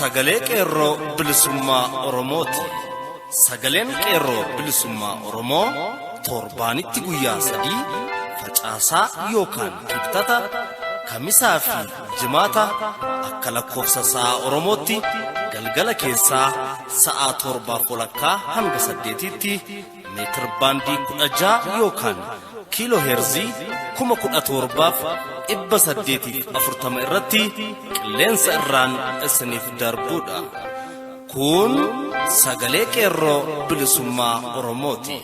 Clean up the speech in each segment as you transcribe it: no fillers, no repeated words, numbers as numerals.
Sagalee Qeerroo Bilisummaa Oromooti. Sagaleen Qeerroo Bilisummaa Oromoo torbaanitti guyyaa 3, facaasaa yookaan Kibxata, Kamisaa fi Jimaata, akka lakkoofsa sa'a Oromootti galgala keessaa sa'a 7:30 hanga 8tti meetir baandii 16 yookaan kiiloo heerzii 17,840 irratti qilleensa irraan isiniif darbuudha. Kun Sagalee Qeerroo Bilisummaa Oromooti.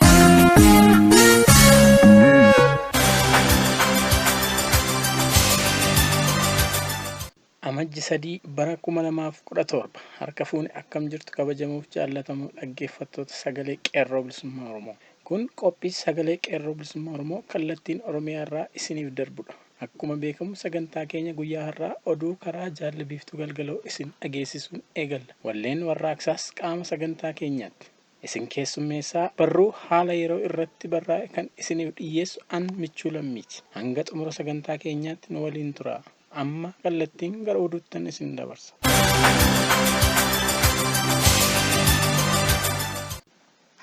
Amajji 3 bara 2017 harka fuune, akkam jirtu kabajamuuf jaallatamoo dhaggeeffattoota Sagalee Qeerroo Bilisummaa Oromoo? Kun qophii Sagalee Qeerroo Bilisummaa Oromoo kallattiin Oromiyaa irraa isiniif darbudha. Akkuma beekamu sagantaa keenya guyyaa har'aa oduu karaa Jaalli Biiftuu Galgaloo isin dhageessisuun eegalla. Walleen warraaqsaas qaama sagantaa keenyaatti. Isin keessummeessaa barruu haala yeroo irratti barraa'e kan isiniif dhiyyeessu an Michuu Lammiiti. Hanga xumura sagantaa keenyaatti nu waliin turaa. Amma kallattiin gara oduuttan isin dabarsa.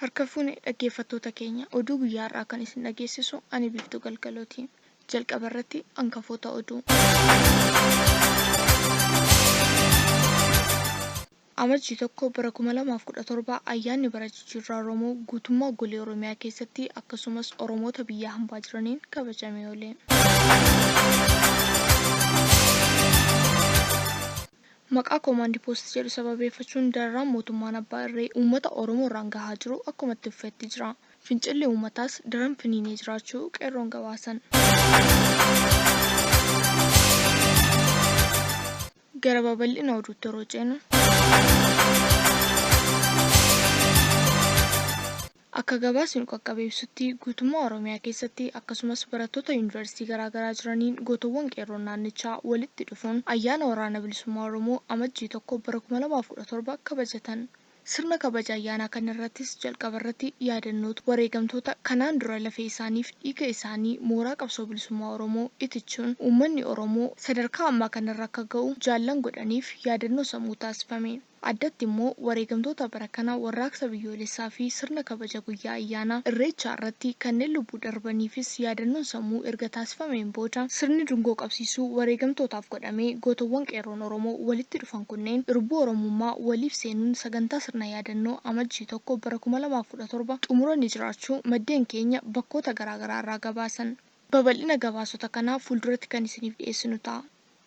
Harka fuune dhaggeeffattoota keenya, oduu guyyaa har'aa kan isin dhageessisu ani Biiftuu Galgalooti. Jalqaba irratti hangafoota oduu. Amajjii 1 bara 2017 ayyaanni bara jijjiirraa Oromoo guutummaa golee Oromiyaa keessatti akkasumas Oromoota biyya hambaa jiraniin kabajamee oole. Maqaa Komaandi Poost jedhu sababeeffachuun dararaan mootummaan abbaa irree uummata Oromoo irraan gahaa jiru akkuma itti fufetti jira. Fincilli uummataas daran finiinee jiraachuu Qeerroon gabaasan. Gara babal'ina oduutti yeroo ceenu. Akka gabaasni nu qaqqabe ibsutti, guutummaa Oromiyaa keessatti akkasumas barattoota Yuunivarsiitii garaa garaa jiraniin gootowwan Qeerroon naannichaa walitti dhufuun ayyaana Waraana Bilisummaa Oromoo Amajjii 1 bara 2017 kabajatan. Sirna kabaja ayyaanaa kana irrattis jalqaba irratti yaadannootu wareegamtoota kanaan dura lafee isaaniif dhiiga isaanii mooraa qabsoo bilisummaa Oromoo itichuun uummanni Oromoo sadarkaa ammaa kanarra akka ga'u jaallan godhaniif yaadannoo sammuu taasifame. Addatti immoo wareegamtoota bara kana warraaqsa biyyoolessaa fi sirna kabaja guyyaa ayyaana Irreechaa irratti kanneen lubbuu darbaniifis yaadannoon sammuu erga taasifameen booda sirni dungoo qabsiisuu wareegamtootaaf godhamee gootowwan Qeerroon Oromoo walitti dhufan kunneen irbuu Oromummaa waliif seenuun sagantaa sirna yaadannoo Amajjii 1 bara 2017 xumuranii jiraachuu maddeen keenya bakkoota garaagaraa irraa gabaasan. Babal'ina gabaasota kanaa fuulduratti kan isiniif dhiyeessinu ta'a.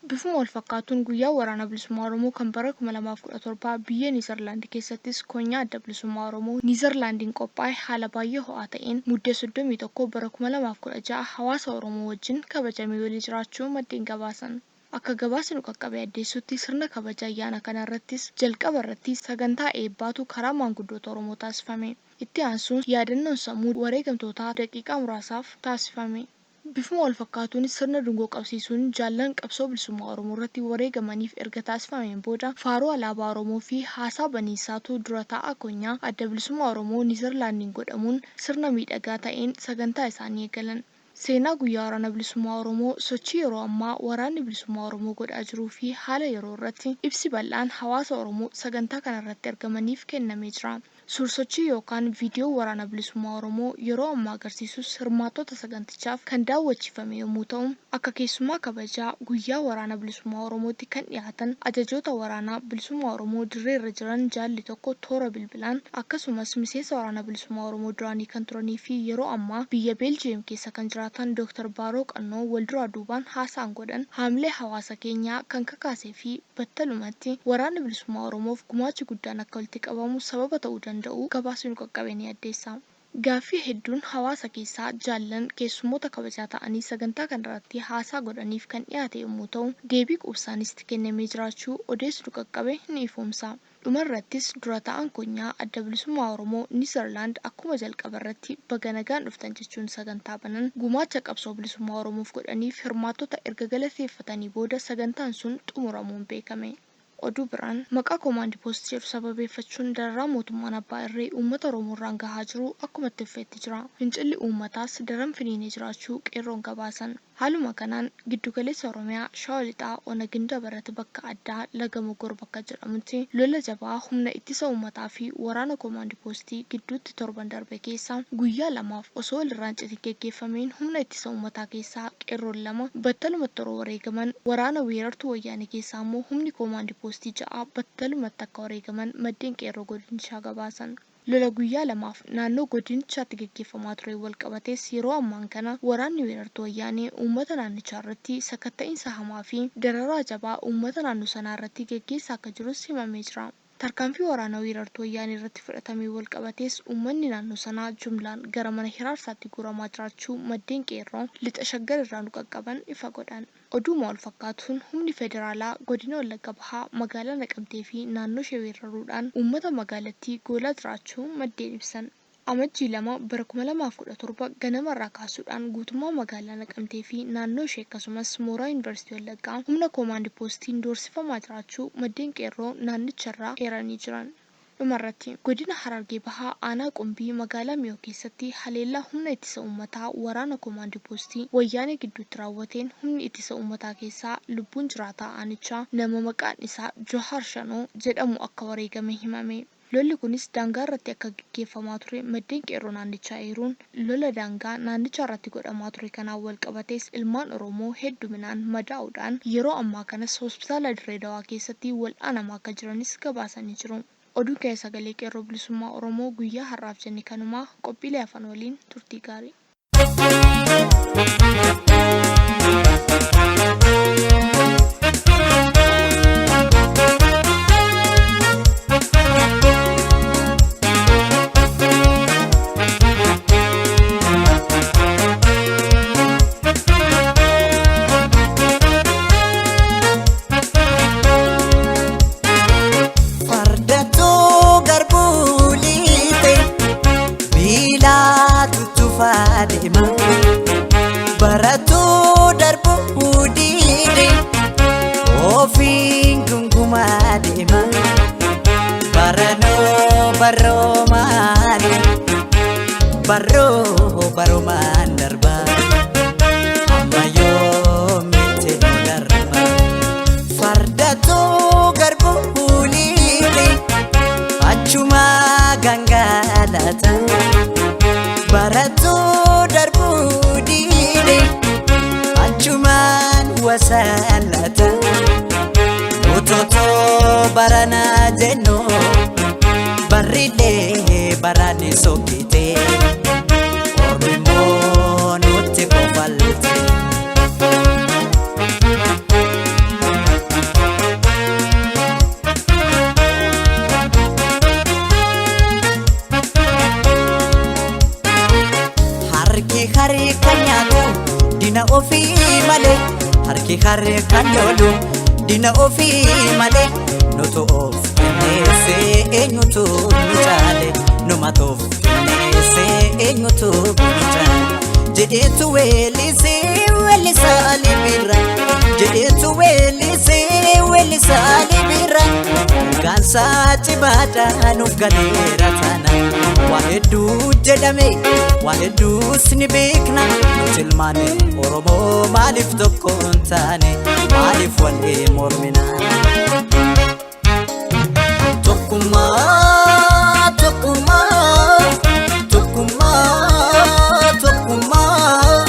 Bifuma walfakkaatuun Guyyaan Waraana Bilisummaa Oromoo kan bara 2017 biyya Niizarlaand keessattis Konyaa Adda Bilisummaa Oromoo Niizarlaandiin qophaa'e haala baay'ee ho'aa ta'een Muddee 31 bara 2016 hawaasa Oromoo wajjin kabajamee oolee jiraachuu maddeen gabaasan. Akka gabaasi nu qaqqabe addeessutti sirna kabaja ayyaana kana irrattis jalqaba irratti sagantaa eebbaatu karaa maanguddoota Oromoo taasifame. Itti aansuun yaadannoon sammuu wareegamtootaa daqiiqaa muraasaaf taasifame. Bifuma walfakkaatuunis sirna dungoo qabsiisuun jaallan qabsoo bilisummaa Oromoo irratti wareegamaniif erga taasifameen booda faaruu alaabaa Oromoo fi haasaa baniinsaatu dura taa'aa konyaa Adda Bilisummaa Oromoo Niizarlaandiin godhamuun sirna miidhagaa ta'een sagantaa isaanii eegalan. Seenaa guyyaa Waraana Bilisummaa Oromoo, sochii yeroo ammaa Waraanni Bilisummaa Oromoo godhaa jiruu fi haala yeroo irratti ibsi bal'aan hawaasa Oromoo sagantaa kana irratti argamaniif kennamee jira. Suursochii yookaan viidiyoo Waraana Bilisummaa Oromoo yeroo ammaa agarsiisus hirmaattota sagantichaaf kan daawwachiifame yommuu ta'u, akka keessummaa kabajaa guyyaa Waraana Bilisummaa Oromootti kan dhiyaatan ajajoota waraanaa Bilisummaa Oromoo dirree irra jiran jaalli tokko toora bilbilaan, akkasumas miseensa Waraana Bilisummaa Oromoo duraanii kan turanii fi yeroo ammaa biyya Beeljiyeem keessa kan jiraatan Dr. Baaroo Qannoo walduraa duubaan haasaan godhan haamilee hawaasa keenyaa kan kakaasee fi battalumatti Waraana Bilisummaa Oromoof gumaachi guddaan akka walitti qabamu sababa ta'uu danda'uu gabaasni nu qaqqabe ni addeessa. Gaaffii hedduun hawaasa keessaa jaallan keessummoota kabajaa ta'anii sagantaa kanarratti haasaa godhaniif kan dhiyaate yommuu ta'u, deebii quubsaanis itti kennamee jiraachuu odeessi nu qaqqabe ni ifoomsa. Dhumarrattis dura taa'aan konyaa Adda Bilisummaa Oromoo Niizarlaand akkuma jalqaba irratti baga nagaan dhuftan jechuun sagantaa banan gumaacha qabsoo bilisummaa Oromoof godhaniif hirmaattota erga galateeffatanii booda sagantaan sun xumuramuun beekame. Oduu biraan, maqaa Komaandi Poost jedhu sababeeffachuun dararaa mootummaan abbaa irree uummata Oromoo irraan gahaa jiru akkuma itti fufetti jira. Fincilli uummataas daran finiinee jiraachuu Qeerroon gabaasan. Haaluma kanaan giddugaleessa Oromiyaa Shawaa Lixaa Ona Gindabarat bakka addaa Laga Mogor bakka jedhamutti lola jabaa humna ittisa uummataa fi waraana koomaandi poostii gidduutti torban darbe keessa guyyaa lamaaf osoo walirraa hin citin geggeeffameen humna ittisa uummataa keessaa qeerroon 2 battalumatti yeroo wareegaman, waraana weerartuu Wayyaanee keessaa immoo humni koomaandi poostii 6 battalumatti akka wareegaman maddeen qeerroo godinichaa gabaasan. Lola guyyaa lamaaf naannoo godinichaatti geggeeffamaa tureen walqabatees yeroo ammaan kana waraanni weerartuu Wayyaanee uummata naannichaa irratti sakatta'iinsa hamaa fi dararaa jabaa uummata naannoo sanaa irratti geggeessaa akka jirus himamee jira. Tarkaanfii waraana weerartuu Wayyaanee irratti fudhatameen walqabatees uummanni naannoo sanaa jumlaan gara mana hiraarsaatti guuramaa jiraachuu maddeen Qeerroo Lixa Shaggar irraa nu qaqqaban ifa godhan. Oduuma wal fakkaatuun humni federaalaa godina Wallagga Bahaa magaalaa Naqamtee fi naannoo ishee weeraruudhaan uummata magaalattii goolaa jiraachuu maddeen ibsan. Amajjii 2 bara 2017 ganama irraa kaasuudhaan guutummaa magaalaa Naqamtee fi naannoo ishee akkasumas mooraa Yuunivarsiitii Wallaggaa humna koomaandi poostiin doorsifamaa jiraachuu maddeen Qeerroo naannicha irraa eeranii jiran. Dhumarratti, Godina Harargee Bahaa Aanaa Qumbii magaalaa Miyoo keessatti haleellaa humna ittisa uummataa waraana Komaandi Poostii Wayyaanee gidduutti raawwateen humni ittisa uummataa keessaa lubbuun jiraataa aanichaa nama maqaan isaa Johaar Shanoo jedhamu akka wareegame himame. Lolli kunis daangaa irratti akka geggeeffamaa ture maddeen Qeerroo naannichaa eeruun, lola daangaa naannichaa irratti godhamaa ture kanaan wal qabatees ilmaan Oromoo hedduminaan madaa'uudhaan yeroo ammaa kanas Hospitaala Dirree Dawaa keessatti wal'aanamaa akka jiranis gabaasanii jiru. Oduun keenya Sagalee Qeerroo Bilisummaa Oromoo guyyaa har'aaf jenne kanuma, qophiilee hafan waliin turtii gaarii. Fardattuu garbuu liite biilaatu tufaa deema. Barattuu darbuu diide ofiin gungumaa deema. Baranoo baroomaani baroo baromaan darba. Amma yoomitti nu darba. Fardatu garbuu liite achuma gangalata. Baratu darbuu diide achumaan wasalata. Utotoo barana jennu barrilee barani sokkite. Ormi immoo nutti kofalte. Harki harka nyaatu dina ofii malee harki harka lolu dina ofii malee nutu of kenneessee eenyutu nu caale numatu of kenneessee eenyutu nu caale jedheetu weellisee weellisaa libirra jedheetu weellisee weellisaa libirra Gaansaa cimaadha nuuf galeera taana waa hedduu jedhame waa hedduus ni beekna nuti ilmaan Oromoo maaliif tokko hin taane maaliif wal mormina. Tokkummaa tokkummaa tokkummaa tokkummaa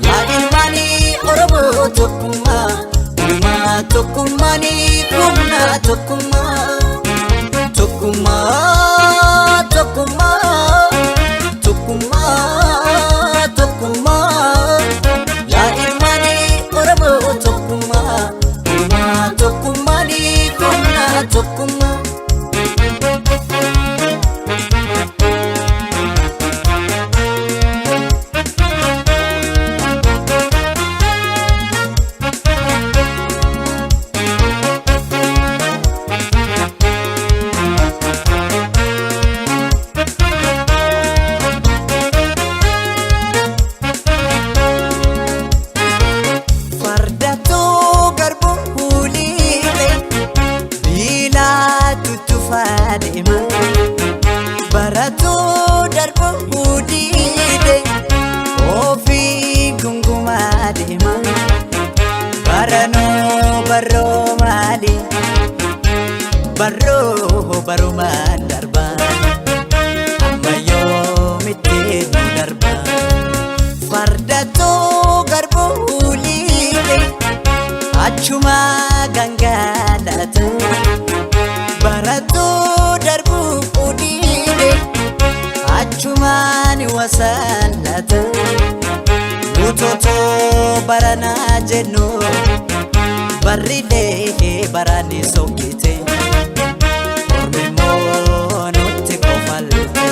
yaa ilmaanii Oromoo tokkummaa humnaa tokkummaanii humnaa tokkummaa tokkummaa tokkummaa tokkummaa tokkummaa yaa ilmaanii Oromoo tokkummaa humnaa tokkummaanii humnaa tokkummaa. Fardattuu garbuu lixe biilaatu Barroo barumaan darba, amma yoomitti nu darba? Fardattuu garbuu liite, achuma gangalata. Barattuu darbuu dhiide, achumaan wasallata. Utotoo baranaa jennu, barrilee barani sokkite. Ormi immoo nutti kofalte.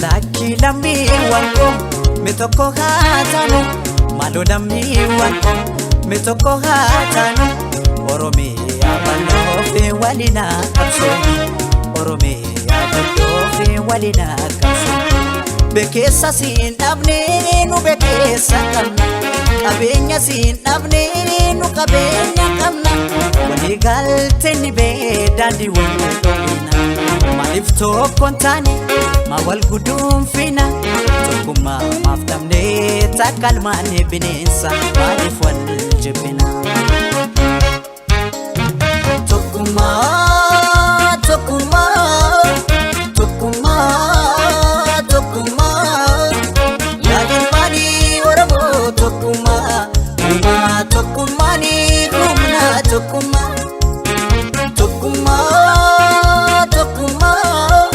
Lakki lammiiwwan koo, mi tokko haa taanu. Maaloo lammiiwwan koo, mi tokko haa taanu. Oromiyaa bal'oo fi waliin haa qabsoonu. Oromiyaa bal'oo fi waliin haa qabsoonu. Bekeessa siin dhabne, nu bekeessa qabna. Qabeenya siin dhabne, nu qabeenya qabna. Walii galtee ni bee daandii wal dhoowwina. Maaliif tokko hin taane, maa wal guduunfina? Tokkummaa maaf dhabne, takka ilmaan bineensa, maaliif wal jibbina? Tokkummaa, tokkummaa, tokkummaa, tokkummaa. Yaa ilmaanii Oromoo tokkummaa, uumaa tokkummaanii humna tokkummaa. Tokkummaa, tokkummaa,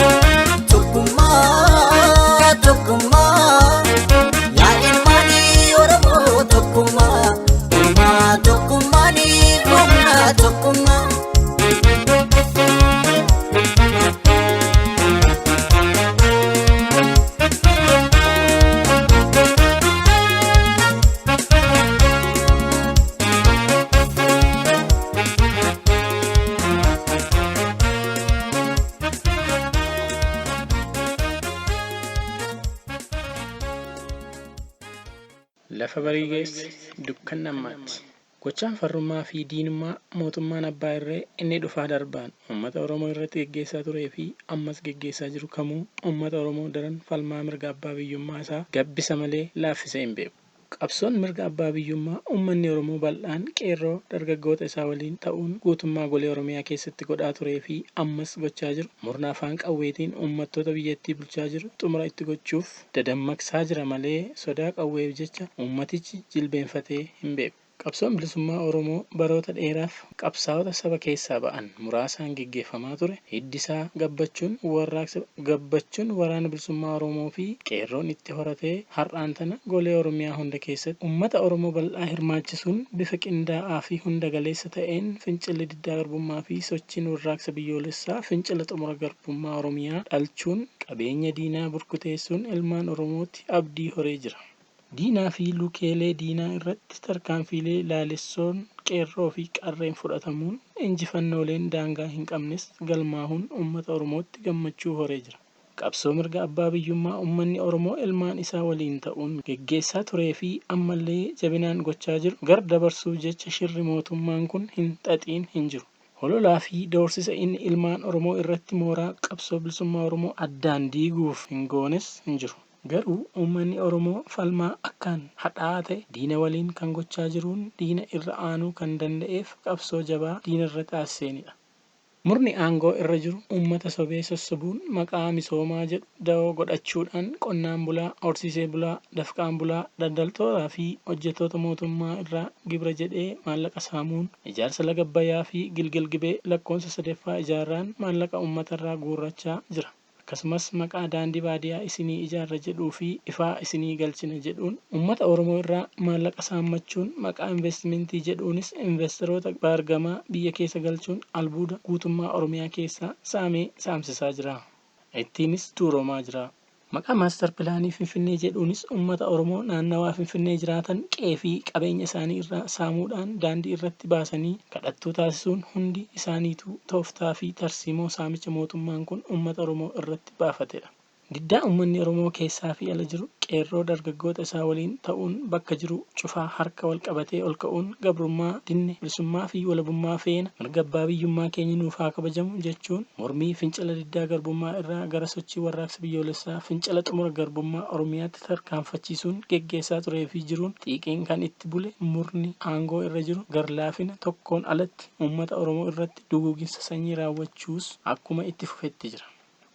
tokkummaa, tokkummaa. Yaa ilmaanii Oromoo tokkummaa, uumaa tokkummaanii humna tokkummaa. Lafa barii geesse dukkanni ammaatti. Gochaan farrummaa fi diinummaa mootummaan abbaa irree inni dhufaa darbaan uummata Oromoo irratti geggeessaa turee fi ammas geggeessaa jiru kamuu uummata Oromoo daran falmaa mirga abbaa biyyummaa isaa gabbisa malee laaffisee hin beeku. Qabsoon mirga abbaa biyyummaa uummanni Oromoo bal'aan qeerroo dargaggoota isaa waliin ta'uun guutummaa golee Oromiyaa keessatti godhaa turee fi ammas gochaa jiru murna afaan qawweetiin uummattoota biyyattii bulchaa jiru xumura itti gochuuf dadammaqsaa jira malee sodaa qawweef jecha uummatichi jilbeenfatee hin beeku. Qabsoon bilisummaa Oromoo baroota dheeraaf qabsaa'ota saba keessaa ba'an muraasaan geggeeffamaa ture hiddi isaa gabbachuun warraaqsa gabbachuun Waraana Bilisummaa Oromoo fi Qeerroon itti horatee har'aan tana golee Oromiyaa hunda keessatti uummata Oromoo bal'aa hirmaachisuun bifa qindaa'aa fi hunda galeessa ta'een fincilli diddaa garbummaa fi sochiin warraaqsa biyyoolessaa fincila xumura garbummaa Oromiyaa dhalchuun qabeenya diinaa burkuteessuun ilmaan Oromootti abdii horee jira. Diinaa fi lukeelee diinaa irratti tarkaanfiilee laalessoon qeerroo fi qarreen fudhatamuun injifannooleen daangaa hin qabnes galmaahuun uummata Oromootti gammachuu horee jira. Qabsoo mirga abbaa biyyummaa uummanni Oromoo ilmaan isaa waliin ta'uun geggeessaa turee fi ammallee jabinaan gochaa jiru gar dabarsuuf jecha shirri mootummaan kun hin xaxiin hin jiru. Hololaa fi doorsisa inni ilmaan Oromoo irratti mooraa qabsoo bilisummaa Oromoo addaan diiguuf hin goones hin jiru. Garuu uummanni Oromoo falmaa akkaan hadhaa'aa ta'e diina waliin kan gochaa jiruun diina irra aanuu kan danda'eef qabsoo jabaa diinarra taasiseenidha. Murni aangoo irra jiru uummata sobee sossobuun maqaa misoomaa jedhu dawoo godhachuudhaan qonnaan bulaa, horsiisee bulaa, dafqaan bulaa, daldaltootaa fi hojjettoota mootummaa irraa gibira jedhee maallaqa saamuun ijaarsa laga Abbayyaa fi Gilgel Gibee lakkoofsa sadaffaa ijaarraan maallaqa uummatarraa guurrachaa jira. Akkasumas maqaa daandii baadiyaa isinii ijaarra jedhuu fi ifaa isinii galchina jedhuun uummata Oromoo irraa maallaqa saammachuun maqaa investimentii jedhuunis investeroota baargamaa biyya keessa galchuun albuuda guutummaa Oromiyaa keessaa saamee saamsisaa jira. Ittiinis duuroomaa jira. Maqaa maastar pilaanii Finfinnee jedhuunis uummata Oromoo naannawaa Finfinnee jiraatan qe'ee fi qabeenya isaanii irraa saamuudhaan daandii irratti baasanii kadhattuu taasisuun hundi isaaniituu tooftaa fi tarsiimoo saamicha mootummaan kun uummata Oromoo irratti baafatedha. Diddaa uummanni Oromoo keessaa fi ala jiru qeerroo dargaggoota isaa waliin ta'uun bakka jiru cufaa harka wal qabatee ol ka'uun gabrummaa dinne, bilisummaa fi walabummaa feena, mirga abbaa biyyummaa keenya nuuf haa kabajamu jechuun mormii fincila diddaa garbummaa irraa gara sochii warraaqsa biyyoolessaa fincila xumura garbummaa Oromiyaatti tarkaanfachiisuun geggeessaa turee fi jiruun xiiqiin kan itti bule murni aangoo irra jiru gar-laafina tokkoon alatti uummata Oromoo irratti duguuginsa sanyii raawwachuus akkuma itti fufetti jira.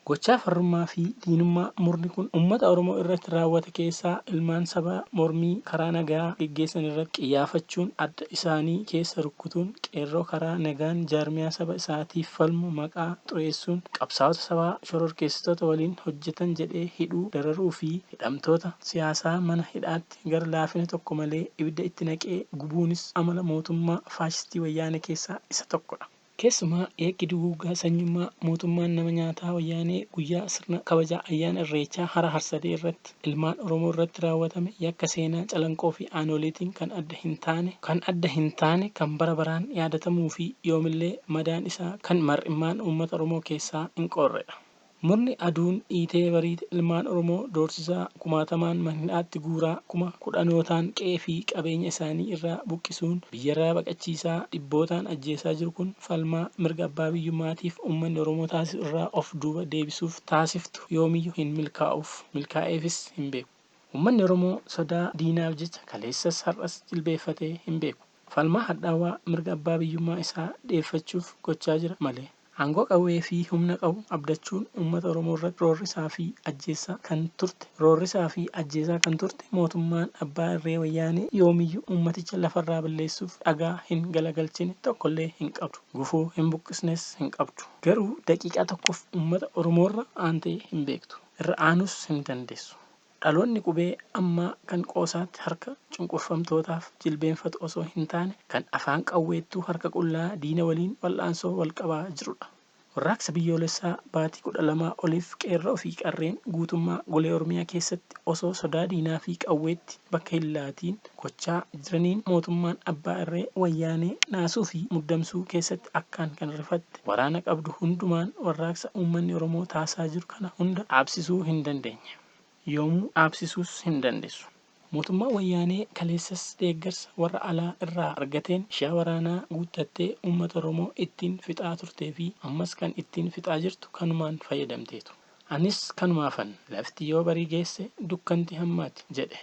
Gochaa farrummaa fi diinummaa murni kun uummata Oromoo irratti raawwate keessaa ilmaan sabaa mormii karaa nagaa geggeessan irratti qiyyaafachuun adda isaanii keessa rukkutuun, qeerroo karaa nagaan jaarmiyaa saba isaatiif falmu maqaa xureessuun, qabsaa'ota sabaa shororkeessitoota waliin hojjetan jedhee hidhuu, dararuu fi hidhamtoota siyaasaa mana hidhaatti gara laafina tokko malee ibidda itti naqee gubuunis amala mootummaa faashistii Wayyaanee keessaa isa tokkodha. Keessumaa yakki duguuggaa sanyummaa mootummaan nama nyaataa Wayyaanee guyyaa sirna kabaja ayyaana Irreechaa Hara Harsadee irratti ilmaan Oromoo irratti raawwatame yakka seenaa Calanqoo fi Aanoleetiin kan adda hin taane kan adda hin taane kan bara baraan yaadatamuu fi yoomillee madaan isaa kan mar'immaan uummata Oromoo keessaa hin qoorredha. Murni aduun dhiitee bariite ilmaan Oromoo doorsisaa, kumaatamaan mana hidhaatti guuraa, kuma kudhanootaan qe'ee fi qabeenya isaanii irraa buqqisuun biyyarraa baqachiisaa, dhibbootaan ajjeesaa jiru kun falmaa mirga abbaa biyyummaatiif uummanni Oromoo taasisu irraa of duuba deebisuuf taasiftu yoomiyyu hin milkaa'uuf, milkaa'eefis hin beeku. Uummanni Oromoo sodaa diinaaf jecha kaleessas har'as jilbeeffatee hin beeku. Falmaa hadhaawaa mirga abbaa biyyummaa isaa dheeffachuuf gochaa jira malee. Aangoo qawwee fi humna qabu abdachuun uummata Oromoo irratti roorrisaa fi ajjeessaa kan turte roorrisaa fi ajjeesaa kan turte mootummaan abbaa irree Wayyaanee yoomiyyuu uummaticha lafarraa balleessuuf dhagaa hin galagalchine tokkollee hin qabdu. Gufuu hin buqqisnes hin qabdu. Garuu daqiiqaa tokkoof uummata Oromoorra aantee hin beektu. Irra aanuus hin dandeessu. Dhaloonni qubee ammaa kan qoosaatti harka cunqurfamtootaaf jilbeenfatu osoo hin taane kan afaan qawweettuu harka qullaa diina waliin wal'aansoo wal qabaa jirudha. Warraaqsa biyyoolessaa baatii 12 oliif qeerroo fi qarreen guutummaa golee Oromiyaa keessatti osoo sodaa diinaa fi qawweetti bakka hin laatiin gochaa jiraniin mootummaan abbaa irree Wayyaanee naasuu fi muddamsuu keessatti akkaan kan rifatte waraana qabdu hundumaan warraaqsa uummanni Oromoo taasisaa jiru kana hunda dhaabsisuu hin dandeenye. Yoomuu dhaabsisuus hin dandeessu. Mootummaan Wayyaanee kaleessas deeggarsa warra alaa irraa argateen meeshaa waraanaa guuttattee uummata Oromoo ittiin fixaa turtee fi ammas kan ittiin fixaa jirtu kanumaan fayyadamteetu. Anis kanumaafan lafti yoo barii geesse dukkanti hammaati jedhe.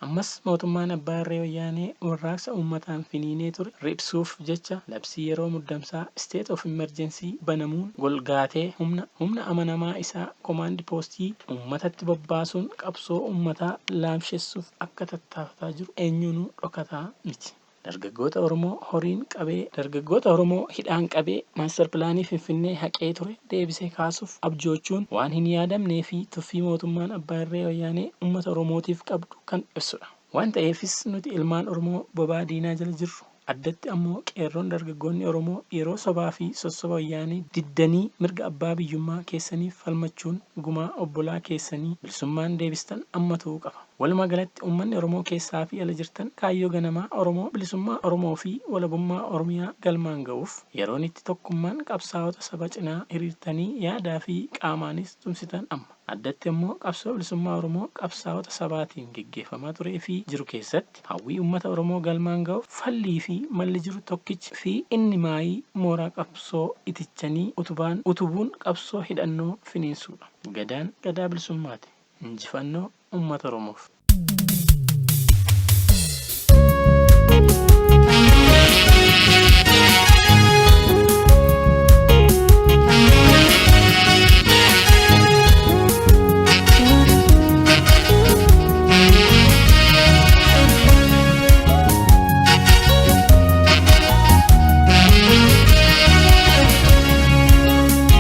Ammas mootummaan abbaa irree Wayyaanee warraaqsa uummataan finiinee ture riphsuuf jecha labsii yeroo muddamsaa, state of emergency, banamuun golgaatee humna humna amanamaa isaa komaandi poostii uummatatti bobbaasuun qabsoo uummataa laamshessuuf akka tattaafataa jiru eenyuunuu dhokataa miti. Dargaggoota Oromoo horiin qabee Dargaggoota Oromoo hidhaan qabee maaster pilaanii Finfinnee haqee ture deebisee kaasuuf abjoochuun waan hin yaadamnee fi tuffii mootummaan abbaa irree Wayyaanee uummata Oromootiif qabdu kan ibsudha. Waan ta'eefis nuti ilmaan Oromoo bobaa diinaa jala jirru, addatti ammoo qeerroon dargaggoonni Oromoo yeroo sobaa fi sossoba Wayyaanee diddanii mirga abbaa biyyummaa keessaniif falmachuun gumaa obbolaa keessanii bilisummaan deebistan amma ta'uu qaba. Walumaa galatti uummanni Oromoo keessaa fi ala jirtan kaayyoo ganamaa Oromoo bilisummaa Oromoo fi walabummaa Oromiyaa galmaan ga'uuf yeroon itti tokkummaan qabsaa'ota saba cinaa hiriirtanii yaadaa fi qaamaanis tumsitan amma. Addatti ammoo qabsoo bilisummaa Oromoo qabsaa'ota sabaatiin geggeeffamaa turee fi jiru keessatti hawwii uummata Oromoo galmaan ga'uuf fallii fi malli jiru tokkichi fi inni maayii mooraa qabsoo itichanii utubaan utubuun qabsoo hidhannoo finiinsuudha. Gadaan gadaa bilisummaati. Injifannoo uummata Oromoof.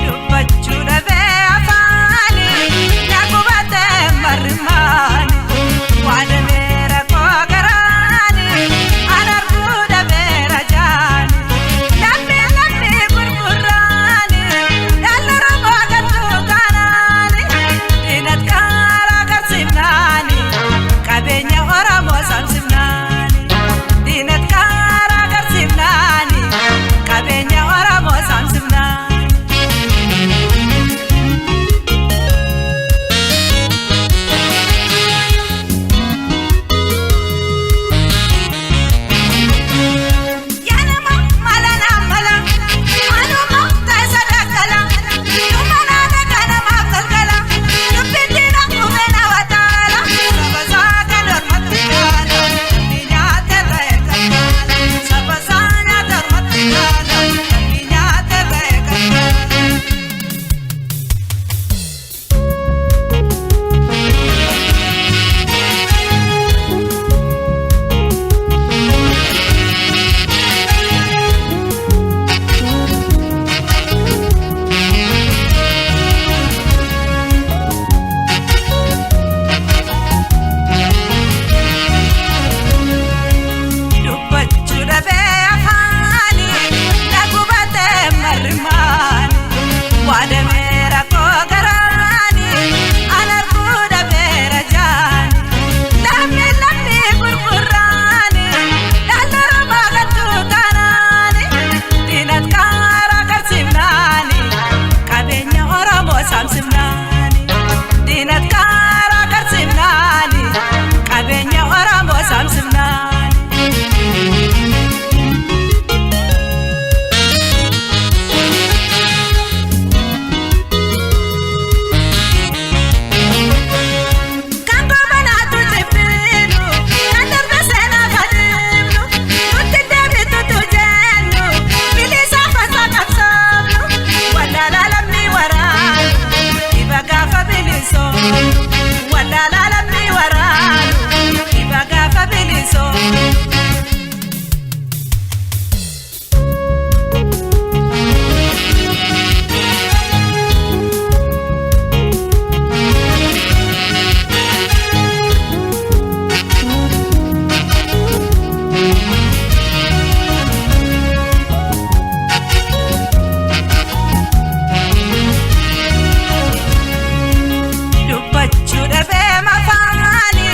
Dubbachuu dhabee afaani na gubatee marmaani. Wallaalaa lammii waraanu ifa gaafa bilisoo. Dubbachuu dhabee mafaani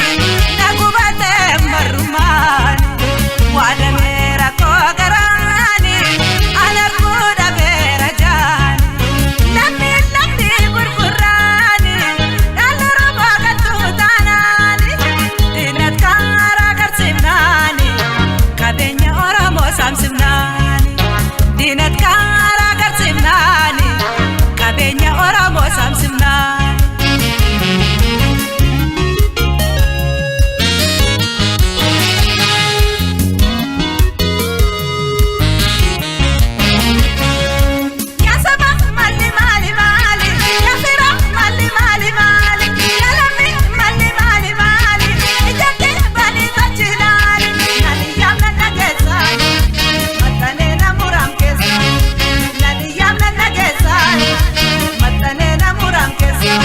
na gubatee marrumaani waadamee rakkoo garaani anarguu dhabee rajaani lammi lammi gurguraani dhalli roobaa galtuu taanaani diinat karaa garsiifnaani qabeenya Oromoo saamsifnaani diinat karaa garsiifnaani qabeenya Oromoo saamsifnaani. Yaasaba malli maali maali yaafira malli maali maali yaalami malli maali maali ijatti bani tolchilaali nani yaamna dhageessaani maxxanee na muraam keessa nani yaamna dhageessaani maxxanee na muraam keessa.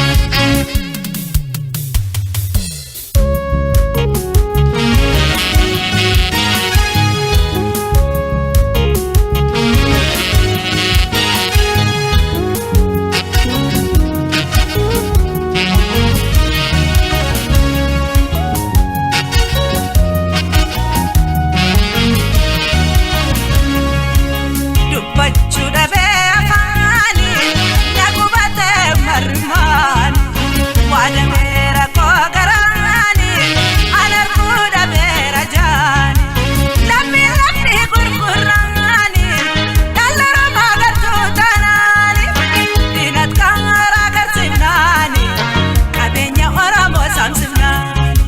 Dubbachuu dhabee afaani na gubatee marrumaani waadamee rakkoo garaani anarguu dhabee rajaani lammi lammi gurguraani dhalli roobaa galtuu taanaani diinat karaa garsiifnaani qabeenya Oromoo saamsifnaani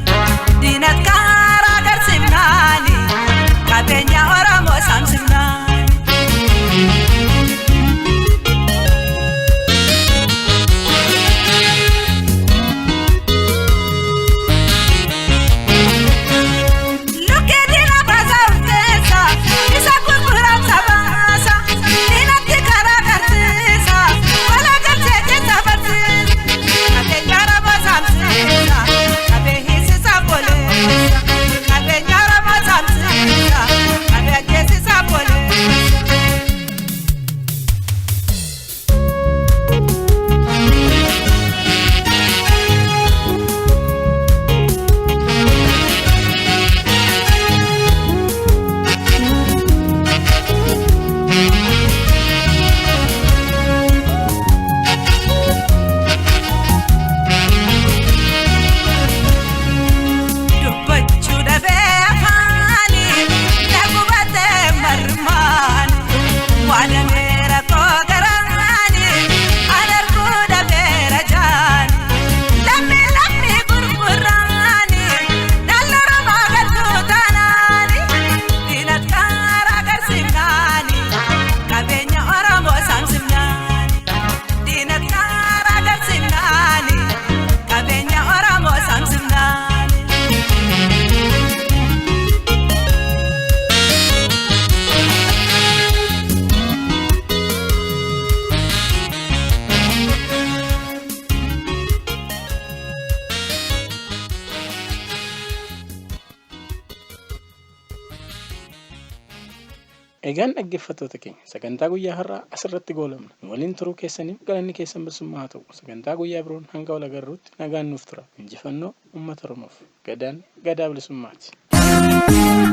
diinat karaa garsiifnaani qabeenya Oromoo saamsifnaani. Lukkeetiin abbaasaa urteessa isa gurguraan sabaasa diinatti karaa garsiisa walaa galchee keessa barsiisa qabeenya Oromoo saamsiisa qabee hiisisa boleessa qabeenya Oromoo saamsiisa qabee ajjeesisa boleessa. Dubbachuu dhabee afaani na gubatee marrumaani waadamee rakkoo garaani anarguu dhabee rajaani lammi lammi gurguraani dhalli roobaa galtuu taanaani diinat karaa garsiifnaani qabeenya Oromoo saamsifnaani diinat karaa garsiifnaani qabeenya Oromoo saamsifnaani. Egaan dhaggeeffattoota keenya sagantaa guyyaa har'aa asirratti goolabna. Nu waliin turuu keessaniif galanni keessan bilisummaa haa ta'u. Sagantaa guyyaa biroon hanga wal agarruutti nagaan nuuf tura. Injifannoo uummata Oromoof. Gadaan gadaa bilisummaati.